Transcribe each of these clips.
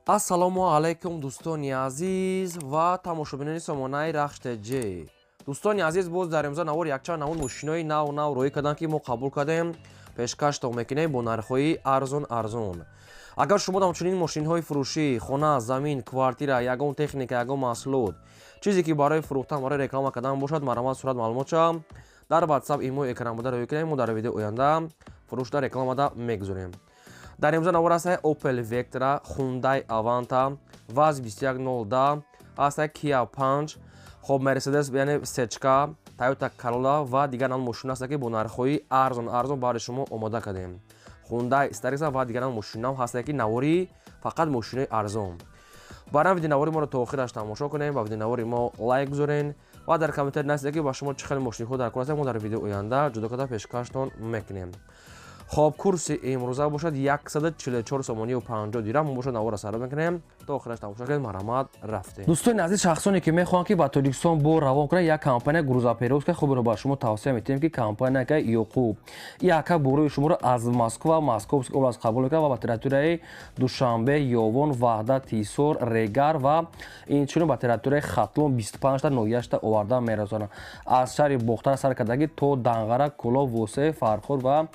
Ассалому алайкум, дӯстони азиз ва тамошобинони сомонаи Рахш ТЖ. Дӯстони азиз, боз дар имрӯза навор якчанд намуд мошинои нав нав роҳӣ карданд, ки мо қабул кардем, пешкаштон мекунем бо нархҳои арзон арзон. Агар шумо ҳамчунин мошинҳои фурӯшӣ, хона, замин, квартира, ягон техника, ягон маҳсулот, чизе ки барои фурӯхтан, барои реклама кардан бошад, марҳамат, сурат, маълумотша дар WhatsApp, имо, экран буда роҳӣ кунем. Мо дар видеои оянда фурӯшда, рекламада мегузорем. Дар имрӯза навор ҳастае Opel Vectra, Hyundai Avanta, ВАЗ 2110 ҳастае, Kia 5, хоб, Mercedes, яъне сечка, Toyota Corolla ва дигар намуд мошин ҳаста, ки бо нархҳои арзон арзон барои шумо омода кардем. Hyundai Starex ва дигар намуд мошинам ҳастае, ки навори фақат мошинои арзон. Барам видеонавори моро то охираш тамошо кунем ва видеонавори мо лайк гузорен ва дар комментарий нависед, ки ба шумо чӣ хел мошинҳо дар кор ҳастанд. Мо дар видеои оянда ҷудо карда пешкаштон мекунем. Хоб, курси имрӯза бошад 144 сомонию 50 дирам бошад. Навора сар мекунем, то охираш тамошо кунед. Марҳамат, рафтем. Дӯстони азиз, шахсоне ки мехоҳанд, ки ба Тоҷикистон бор равон кунанд, як компания грузоперевозка хубро ба шумо тавсия метиҳем, ки компания Ёқуб. Яка борои шуморо аз Москва, Московский область қабул мекунад ва ба территорияи Душанбе, Ёвон, Ваҳдат, Ҳисор, Регар ва инчунин ба территорияи Хатлон 25та ноҳияшта оварда мерасонад. Аз шаҳри Бохтар сар кардагӣ то Данғара, Кӯлоб, Восеъ, Фархор ва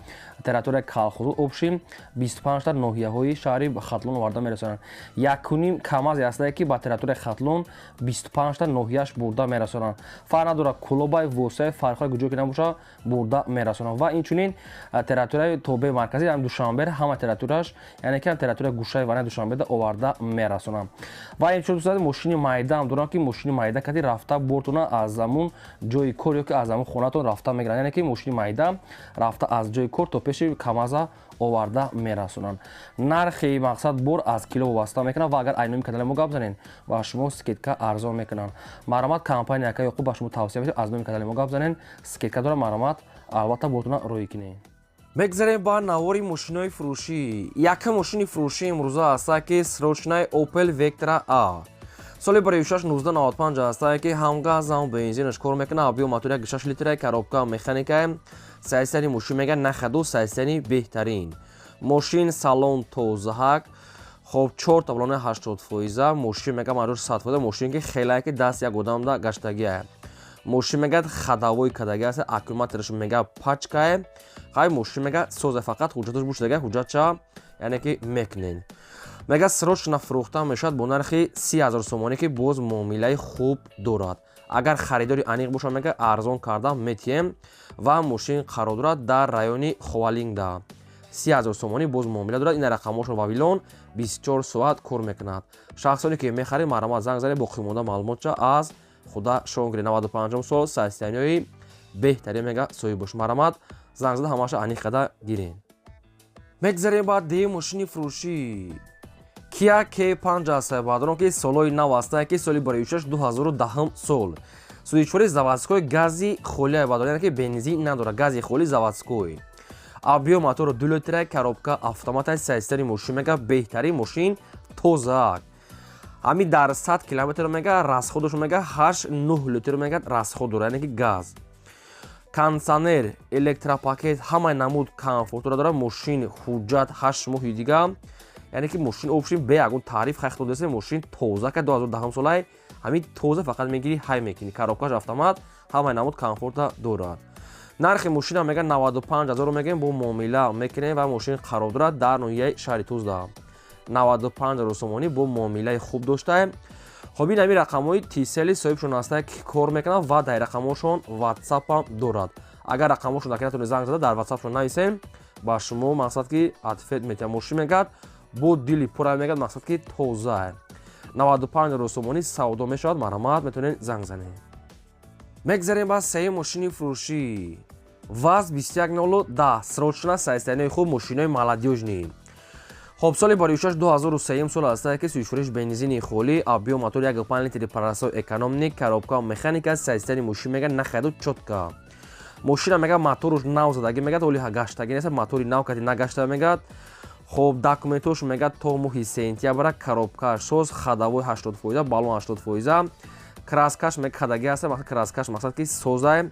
территорияи Калхозу, общем, 25та ноҳияҳои шаҳри Хатлон оварда мерасонанд. Якуним КамАЗе ҳастае, ки ба территорияи Хатлон 25та ноҳияш бурда мерасонанд. Фарқ надорад, Кӯлобай, Восеъ, Фархор, куҷо ки набошад, бурда мерасонанд. Ва инчунин территорияи тобеи марказӣ, Душанбе, ҳама территорияш, яъне ки территорияи гӯшаи ванаи Душанбеда оварда мерасонанд. Ва инчунин мошини майдаам дорам, ки мошини майда кади рафта бортона аз замун ҷои кор ё ки аз замун хонатон рафта мегиранд, яъне ки мошини майда рафта аз ҷои кор то пеши КамАЗа оварда мерасонанд. Нархи, мақсад, бор аз кило вобаста мекунад ва агар айноми канали мо гап занед, ба шумо скидка арзон мекунанд. Марҳамат, компания ака Ёқуб ба шумо тавсия медиҳад, аз номи канали мо гап занед, скидка дорад. Марҳамат, албатта бортона роҳӣ кунед. Мегзарем ба навори мошинои фурӯшӣ. Якум мошини фурӯшӣ имрӯза ҳаста, ки срочный Opel Vectra A, соли барои 1995 ҳастае, ки ҳам газ, ҳам бензинаш кор мекунад. Объём мотор 1,6 литра, коробка механика. Состояние мошин, мега, на ходу, состояние беҳтарин. Мошин салон тозаҳак. Хоб, чор таблони 80%. Мошин, мега, маруш 100%. Мошин ки хелае ки даст як одамда гаштагия. Мошин, мега, ходовой кадаги аст, аккумулятораш, мега, пачкае. Хай, мошин, мега, соза, фақат ҳуҷҷаташ бушдага, ҳуҷҷатша, яъне ки мекунен. Мега, срочно фурӯхта мешавад бо нархи 30 000 сомонӣ, ки боз муомилаи хуб дорад. Агар харидори аниқ бошад, мега, арзон карда метиҳем. Ва мошин қарор дорад дар райони Ховалингда. 30 000 сомонӣ, боз муомила дорад. Ин рақамҳошон Вавилон, 24 соат кор мекунад. Шахсоне ки мехаред, марҳамат, занг занед, боқимонда маълумотча аз худа шонгири. 95 сол, состояние беҳтарин, мега, соҳиб бош. Марҳамат, занг зада, ҳамаша аниқ карда гирем. Мегзарем ба дуюм мошини фурӯшӣ. Kia K5 аст, баъдорон, ки солҳои нав ҳастанд, ки соли барои 2010 сол, сӯзишвори заводской, гази холия бадор, яъне ки бензин надорад, гази холи, заводской. Объём мотор 2 литра, коробка автомата. Состояние мошин, мега, беҳтарин, мошин тозаак. Ҳамин дар 100 километр, мега, расходаш, мега, 8-9 литр, мега, расход дорад, яъне ки газ. Кондиционер, электропакет, ҳамаи намуд комфортро дорад мошин. Ҳуҷҷат 8 моҳи дига, яъне ки мошин общем бе ягон таъриф хайх додасе. Мошин тоза ка 2010 солай, ҳамин тоза, фақат мегирӣ, ҳай мекунӣ. Коробкаш автомат, ҳамаи намуд комфорта дорад. Нархи мошина, мега, 95 ҳазорро мегӯем, бо муомила мекунем. Ва мошин қарор дорад дар ноҳияи шаҳри Тузда. 95 ҳазор сомонӣ, бо муомилаи хуб доштаем. Хоб, ин ҳамин рақамҳои Тисели соҳибшон ҳастае, ки кор мекунанд ва дар рақамҳошон Ватсапам дорад. Агар рақамҳошон дар кинатони, занг зада, дар Ватсапшон нависем, ба шумо, мақсад, ки ответ метиҳад. Мошин, мегӯяд, бо дили пура, мегӯяд, мақсад, ки тоза. 95 ҳазор сомонӣ савдо мешавад. Марҳамат, метавонед занг занед. Мегзарем ба сеюм мошини фурӯшӣ. ВАЗ 2110, срочно, состояние хуб, мошинои молодёжный. Хоб, соли барои 2003 сол ҳастае, ки сӯзишвориш бензини холӣ, объём мотор 1,5 литри, парасо экономный, коробка механика. Состояние мошин, мега, на ходу, чётко. Мошина, мега, моторуш нав задагӣ, мегад, оли гаштагӣ нест, мотори нав кати нагашта, мегад. Хоб, документош, мегад, то моҳи сентябра. Коробкаш соз, ходовой 80%, баллон 80%, краскаш, мега, кадаги аст, краскаш, мақсад, ки созай.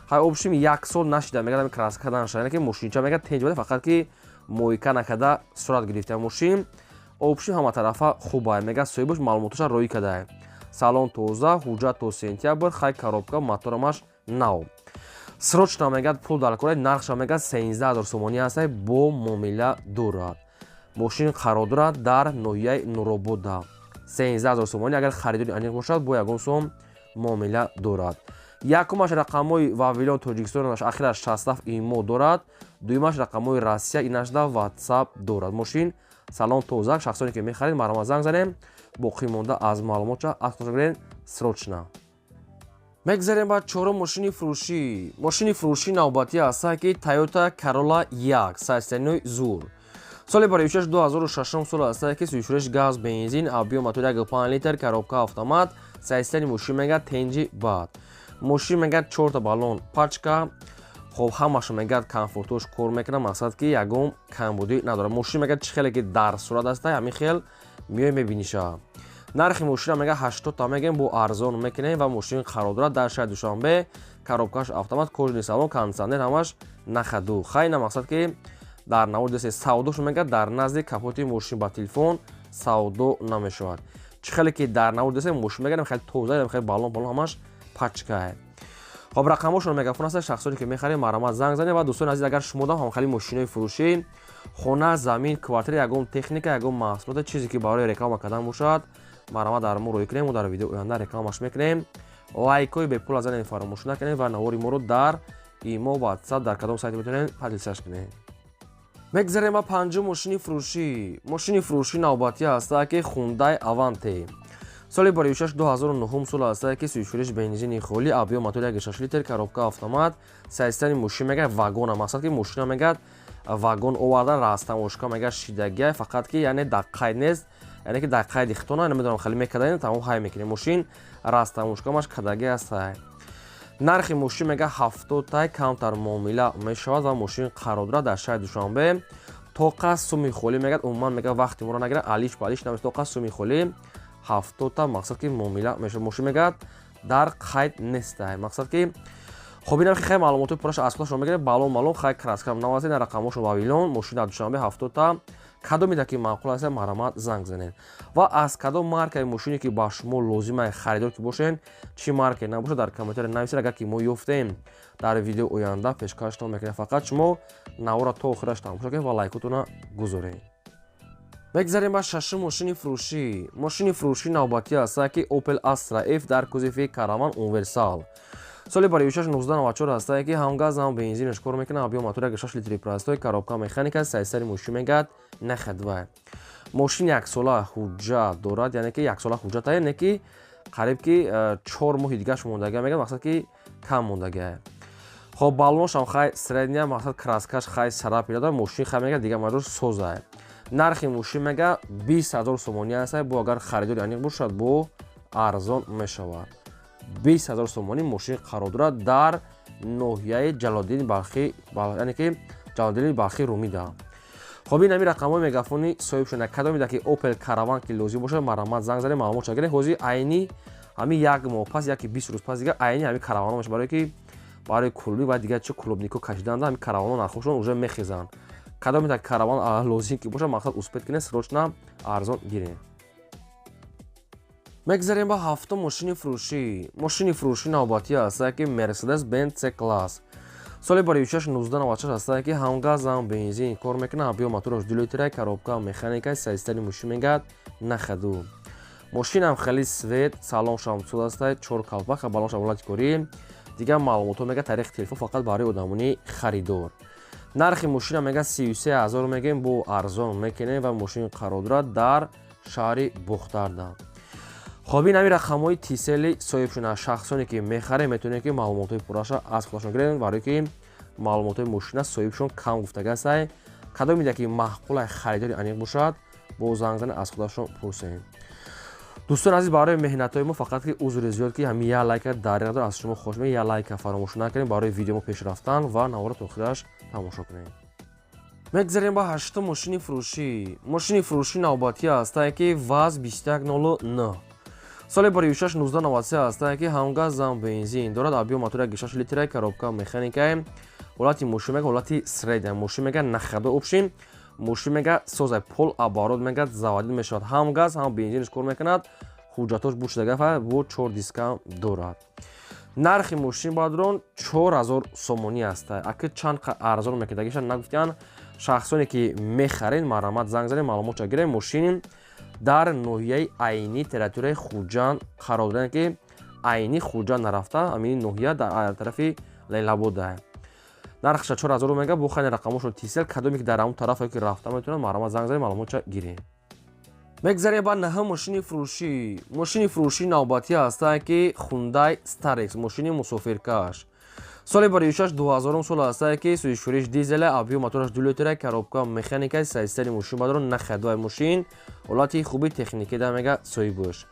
Хай, общем, як сол нашида, мегад, краска кардан шуда, яъне ки мошинча, мегад, тенҷ, фақат ки мойка накарда сурат гирифта. Мошин Общем, ҳаматарафа хубай. Мега, соҳибаш маълумоташа роӣ кардае. Салон тоза, ҳуҷҷат то сентябр, хай, коробка, моторамаш нав. Срочно, мегӯяд, пул дар кора. Нархша, мегӯяд, 13 000 сомонӣ ҳастай, бо муомила дорад. Мошин қарор дорад дар ноҳияи Нуробода. 13 000 сомонӣ, агар харидори аниқ бошад, бо ягон сом муомила дорад. Якумаш рақамҳои Вавилон, Тоҷикистон, ахираш 67 имо дорад. Дуюмаш рақамҳои Россия, инашда Ватсап дорад. Мошин салон тоза. Шахсоне ки мехаред, марҳамат, занг занем. Боқӣ монда аз маълумотша аз гирен срочно. Мегзарем ба чорум мошини фурӯшӣ. Мошини фурӯшӣ навбатӣ ҳаста, ки Toyota Corolla 1, состояние зур, соли бароишаш 2006 сол ҳаста, ки сӯзишвориш газ, бензин, объём мотор 1,5 литр, коробка автомат. Состояние мошин, мегӯяд, тенҷи бад. Мошин, мегӯяд, чорта баллон пачка. Хоб, ҳамаша, мегӯяд, комфортош кор мекунад, мақсад ки ягон камбудӣ надорад. Мошин, мегӯяд, чӣ хеле ки дар сурат аста, ҳамин хел меои мебиниша. Нархи мошина, мега, 80 та мегем, бо арзон мекунем. Ва мошин қарор дорад дар шаҳри Душанбе, коробкаш автомат, кожаный салон, кондитсионер, ҳамаш на ходу. Хайна, мақсад ки дар навор десе савдошо, мега, дар назди капоти мошин ба телефон савдо намешавад. Чӣ хеле ки дар навор десе, мошин, мега, хеле тоза, хеле баллон баллон ҳамаш пачкае. Хоб, рақамҳошон мегафон аст. Шахсоне ки мехаред, марҳамат, занг занед. Ва дӯстони азиз, агар шумо дам ҳамхели мошинои фурӯшӣ, хона, замин, квартира, ягон техника, ягон маҳсулоте, чизе ки барои реклама кардан бошад, марҳамат, дар мо рӯй кунем, мо дар видео оянда рекламаш мекунем. Лайкҳои бепул аз занед фаромӯш накунед ва навори моро дар имо, Ватсап, дар кадом сайт метавонед, поделиться ш кунед. Мегзарем ба панҷум мошини фурӯшӣ. Мошини фурӯшӣ навбатӣ ҳаста, ки Хундай Аванте, соли бароишаш 2009 сол ҳаста, ки сӯзишвориш бензини холӣ, объём мотор 1,6 литр, коробка автомат. Состояние мошин, мегӯяд, вагона. Мақсад ки мошина, мегӯяд, вагон овардан, растамошка, мегӯяд, шидагия, фақат ки яъне дар қайд нест, яъне ки дар қайди хитона намедонам, хеле мекардаин, тамом ҳай мекунем. Мошин растамошкамаш кадаги ҳаста. Нархи мошин, мега, 70 тай, камтар муомила мешавад. Ва мошин қарор дорад дар шаҳри Душанбе. Тоқа суми холӣ, мегӯяд, умуман, мега, вақти моро нагирад, алиш балиш намес. Тоқа суми холӣ 70 та, мақсад ки муомила мешавад. Мошин, мегӯяд, дар қайд нестай. Мақсад ки, хоб, инам хеле маълумотои пурраш аз худашон мегиред. Балон малон хай, краскам навазе, на рақамҳошон Вавилон. Мошин дар Душанбе, 70 та. Кадомеда ки маъқул аст, марҳамат, занг занед. Ва аз кадом маркаи мошине ки ба шумо лозима, харидор ки бошед, чӣ марке набошад, дар комментария нависед. Агар ки мо ёфтем, дар видео оянда пешкаштон мекунем. Фақат шумо навора то охираш тамошо кунед ва лайкотона гузоред. Мегзарем ба шашум мошини фурӯшӣ. Мошини фурӯшӣ навбатӣ ҳаста, ки Opel Astra F дар кузови караван универсал, соли бароишаш 1994 ҳастае, ки ҳам газ, ҳам бензинаш кор мекунад, объём мотор 1,6 литри простой, коробка механика. Состояние мошин, мегӯяд, на ходу. Мошин яксола ҳуҷҷат дорад, яъне ки яксола ҳуҷҷат, яъне ки қариб ки 4 моҳи дигаш мондага, мегӯяд, мақсад ки кам мондага. Хоб, баллоншам хай средня, мақсад краскаш хай сарапи надорад. Мошин хай, мегӯяд, дига маҷбур созае. Нархи мошин, мега, 20 000 сомонӣ аст, бо агар харидори аниқ бошад, бо арзон мешавад. 20 000 сомонӣ. Мошин қарор дорад дар ноҳияи Ҷалолиддини Балхӣ, яъне ки Ҷалолиддини Балхӣ, Румида. Хоб, ин ҳами рақамҳои мегафони соҳиб шуда. Кадомеда ки Opel Караван ки лозим бошад, марҳамат, занг занед, маълумот шагиред. Ҳозир айни ҳами як моҳ пас, яки 20 рӯз пас дига айни ҳами караванҳо мешавад, барое ки барои клуби ва дигар чи клубнико кашиданда, ҳами караванҳо нархошон уже мехезанд. Кадомеда караван лозим ки бошад, мақсад успеть кунед, срочно арзон гиред. Мегзарем ба ҳафтум мошини фурӯшӣ. Мошини фурӯшӣ навбатӣ ҳаста, ки Мерседес Бенз С класс, соли бароишаш 1996 ҳаста, ки ҳам газ, ҳам бензин кор мекунад, объём мотораш 2 литра, коробка механика. Состояние мошин, мегӯяд, на ходу. Мошинам хеле свет, салоншам суд аста, чор калпак, баллоншам ҳолати корӣ. Дигар маълумотҳо, мега, таърихи телефон фақат барои одамони харидор. Нархи мошина, мега, 33 000 мегӯем, бо арзон мекунем. Ва мошин қарор дорад дар шаҳри Бухтарда. Хоб, ин ҳами рақамҳои тисели соҳиб шуда. Шахсоне ки мехарем, метавонед ки маълумотҳои пурраша аз худашон гиред, барое ки маълумотҳои мошина соҳибшон кам гуфтагастай. Кадомеда ки маъқулай, харидори аниқ бошад, бо занг зане, аз худашон пурсем. Дӯстони азиз, барои меҳнатҳои мо фақат ки узри зиёд, ки ҳами як лайка дар надор. Аз шумо хоҳиш мекунем, як лайка фаромӯш накунем барои видео мо пеш рафтан ва навора то охираш тамошо кунем. Мегзарем ба ҳаштум мошини фурӯшӣ. Мошини фурӯшӣ навбатӣ ҳастае, ки ВАЗ 2109, соли бароишаш 1993 ҳастае, ки ҳам газ, ҳам бензин дорад, объём мотор 1,6 литра, коробка механикае. Ҳолати мошин, мега, ҳолати средня. Мошин, мега, на ходу. Общем, Мошин мега созай, пол оборот мега заводить мешавад, ҳам газ, ҳам бензинш кор мекунад. Ҳуҷҷатош бушдагафа, бо чор дискам дорад. Нархи мошин, бародарон, 4000 сомонӣ аст. Аки чанд арзон мекардагиша нагуфтиян. Шахсоне ки мехаред, марҳамат, занг занед, маълумотша гиред. Мошин дар ноҳияи Айнӣ, территорияи Хуҷанд қарор дорад, ки Айнӣ, Хуҷанд нарафта, ҳамин ноҳия дар тарафи Ленинобода. Нархша 4000 мега. Бо хайни рақамошон Тисел, кадоме ки дар ҳамон тарафе ки рафта метавонад, марҳамат, занг занед, маълумотша гиред. Мегзарем ба наҳум мошини фурӯшӣ. Мошини фурӯшӣ навбатӣ ҳастанд, ки Хундай Старекс, мошини мусофиркаш, соли баришаш 2000 сол ҳастае, ки сӯзишвориш дизеля, объём мотораш 2 литра, коробка механика, состояние мошин, бародарон, на ходу. Мошин ҳолати хуби техникӣ да, мега соҳибаш.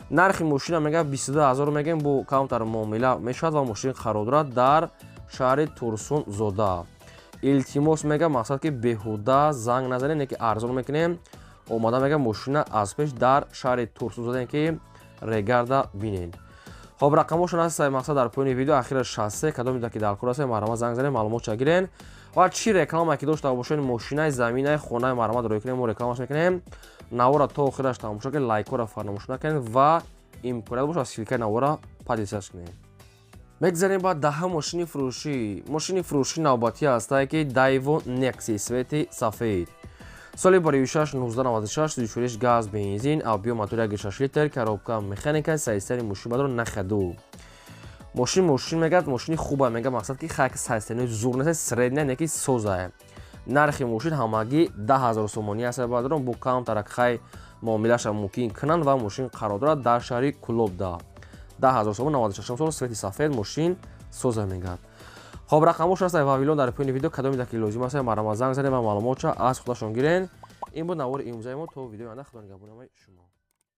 Нархи мошина мега 22 000 мегем, бо камтар муомила мешавад ва мошин қарор дорад дар шаҳри Турсунзода. Илтимос, мега, мақсад ки беҳуда занг назанед, не ки арзон мекунем. Омада, мега, мошина аз пеш дар шаҳри Турсунзода, ки Регарда бинед. Хоб, рақамошон ҳаст, мақсад, дар поёни видео, ахира 63. Кадоме ки дар кор ҳаст, марҳамат, занг занед, маълумотша гирен. Ва чӣ реклама ки дошта бошед, мошинаи, заминаи, хонаи, марҳамат, рӯй кунем, мо рекламаш мекунем. Навора то охираш тамошо кунед, лайкҳоро фаромӯш накунед ва имконият бошад, ссылка и навора поделиться кунед. Мегзарем ба даҳа мошини фурӯшӣ. Мошини фурӯшӣ навбатӣ ҳастае, ки Дайво Некси, цвет и сафед, соли баришаш 1996, сӯзишвориш газ, бензин, объём мотор 1,6 литр, коробка механика, состояние мошин, бародарон, на ходу. Мошин мегад, мошини хуба, мега, мақсад ки хайк состояние зур нест, средня, не ки созае. Нархи мошин ҳамагӣ 10 000 сомонӣ аст, бародарон, бо камтарак хай муомилаша мумкин кунанд ва мошин қарор дорад дар шаҳри Кулобда. 10 000 сомон, 96 сол, цвет и сафед, мошин соза мегад. Хоб, рақамош аст вавилон дар поёни видео. Кадоме ки лозим аст, марҳамат, занг занед ва маълумотша аз худашон гирен. Ин буд навори имрӯзаи мо. То видеои оянда, худо нигаҳбони шумо.